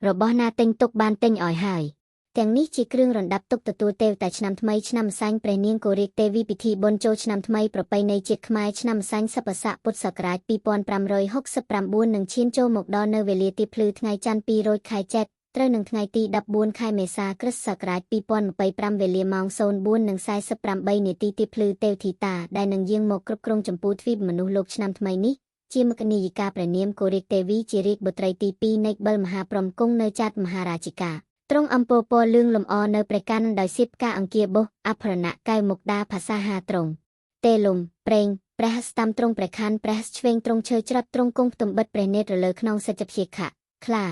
របស់ណាទិញទុកបានទិញឲ្យហើយទាំងនេះជាគ្រឿងរណ្ដាប់ទុកទទួលទេវតាឆ្នាំថ្មីឆ្នាំម្សាញ់ព្រះនាងគោរាជទេវីពិធីបុណ្យចូលឆ្នាំថ្មីប្រពៃណីជាតិខ្មែរឆ្នាំម្សាញ់សិប្បស័កពុទ្ធសករាជ2569នឹងឈានចូលមកដល់នៅវេលាទីភ្លឺថ្ងៃច័ន្ទ2រោចខែចេត្រត្រូវនឹងថ្ងៃទី14ខែមេសាគ្រិស្តសករាជ2025វេលាម៉ោង04:48នាទីទីភ្លឺទេវធីតាដែលនឹងយាងមកគ្រប់គ្រងចម្ពោះទ្វីបមនុស្សលោកឆ្នាំថ្មីនេះជាមគ្គនាយិកាព្រះនាមគោរាជទេវីជារាជបុត្រីទី2នៃបិលមហាព្រំគង់នៅចាត់មហារាជិកាទ្រង់អំពរពណ៌លឿងលម្អនៅព្រះកណ្ឌដោយសៀបផ្កាអង្គាបុសអភរណៈកែវមុកដាភាសាហាទ្រង់ទេលំប្រេងព្រះស្តាំទ្រង់ព្រះខ័នព្រះឆ្វេងទ្រង់ឈើច្រត់ទ្រង់គង់ផ្ទំបិទព្រះនេត្ររលើក្នុងសច្ចព្យាខៈខ្លា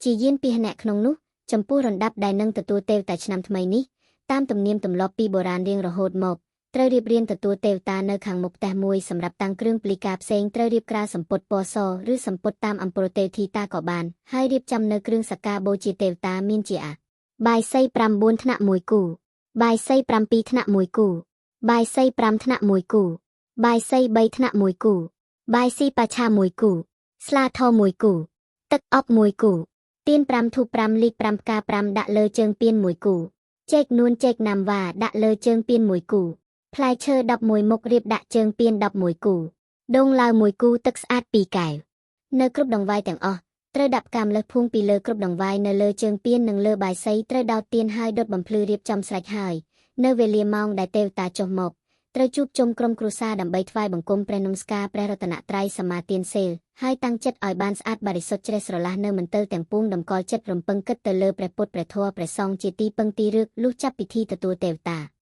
ជាយានពាហនៈក្នុងនោះចំពោះរណ្ដាប់ដែលនឹងទទួលទេវតាឆ្នាំថ្មីនេះតាមទំនៀមទម្លាប់ពីបុរាណរៀងរហូតមកត្រូវរៀបរៀងទទួលទេវតានៅខាងមុខផ្ទះមួយសម្រាប់តាំងគ្រឿងពលិកាផ្សេងត្រូវរៀបក្រាលសម្ពុតពណ៌សឬសម្ពុតតាមអំពើទេវធីតាក៏បានហើយរៀបចំនៅគ្រឿងសក្ការបូជាទេវតាមានជាអាបាយសី9ថ្នាក់1គូបាយសី7ថ្នាក់1គូបាយសី5ថ្នាក់1គូបាយសី3ថ្នាក់1គូបាយស៊ីប៉ាឆា1គូស្លាធ1គូទឹកអប់1គូទៀន5ធូប5លីត្រ5ផ្កា5ដាក់លើជើងពាន1គូចេកនួនចេកណាំវ៉ាដាក់លើជើងពាន1គូផ្លែឈើ11មុខរៀបដាក់ជើងពាន11គូដូងឡាវ1គូទឹកស្អាត2កែវនៅគ្រប់ដង្វាយទាំងអស់ត្រូវដាក់ផ្កាម្លិះភួងពីលើគ្រប់ដង្វាយនៅលើជើងពាននិងលើបាយសីត្រូវដោតទៀនហើយដុតបំភ្លឺរៀបចំស្រេចហើយនៅវេលាម៉ោងដែលទេវតាចុះមកត្រូវជួបជុំក្រុមគ្រួសារដើម្បីថ្វាយបង្គំព្រះនមស្ការព្រះរតនត្រ័យសមាទានសីលហើយតាំងចិត្តឲ្យបានស្អាតបរិសុទ្ធជ្រះស្រឡះនៅមន្ទិលទាំងពួងតម្កល់ចិត្តរំពឹងគិតទៅលើព្រះពុទ្ធព្រះធម៌ព្រះសង្ឃជាទីពឹងទីរឹកលុះចាប់ពិធីទទួលទេវតា